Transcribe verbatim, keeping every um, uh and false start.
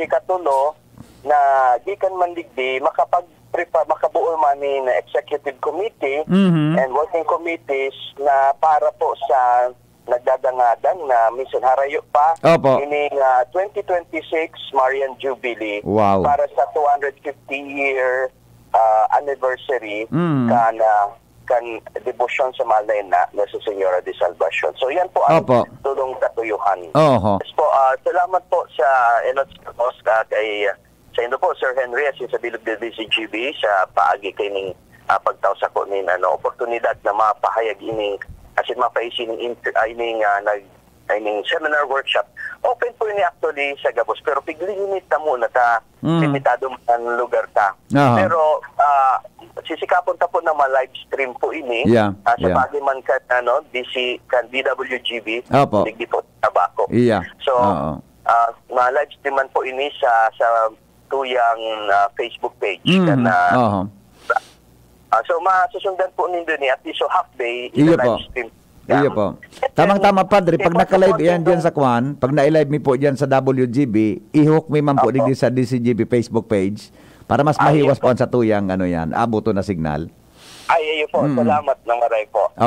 Ikatulo, na gikan man digdi, makapag-prepa-, makabuo man nin executive committee Mhm. and working committees na para po sa nagdadangadan na minsan harayo pa Opo. ining, ah, twenty twenty-six Marian Jubilee Wow. para sa two hundred fifty year, ah, anniversary Mm. kan, ah, kan debosyon sa mahal na ina na si Señora de Salvacion. So, yan po ang Opo. tulong katuyuhan. Oho. Yes po, ah, salamat po sa, you know, sa boss, ah, kay, ah, sa inyo po, Sir Henry, asin sa bilog ni D C G B, sa paagi kaining, ah, pagtao sako nin, ano, oportunidad na mapahayag ining, asin mapaisi ning inter-, ah, ining, ah, nag-, ining seminar workshop. Open po ini actually sa gabos, pero piglinit na muna ta, Mm. limitado man ang lugar ta. Aha. Pero, ah, sisikapon ta po na ma-live stream po ini. Yeah, Ah, sa yeah. bagay man kan, ano, D C, kan D W G B, Opo. digdi po sa Tabaco. Yeah. So, Oo. ah, ma-live stream man po ini sa, sa tuyang, ah, Facebook page. Mhm. Kan, ah, Oho. ah, so, masusundan po nindo ni at least so half day, Iyo po. ina-live stream. Iyo Yeah. po. Tamang-tama, Padre, pag Sige po, naka-live support yan ito. dyan sa kwan, pag na-live mi po dyan sa W G B, i-hook mi man po Opo. digdi sa D C G B Facebook page para mas Ah, mahiwas iyo po po. ang sa tuyang, ano yan, aboto na signal. Ay, iyo po. Mm. Salamat na maray po. Opo.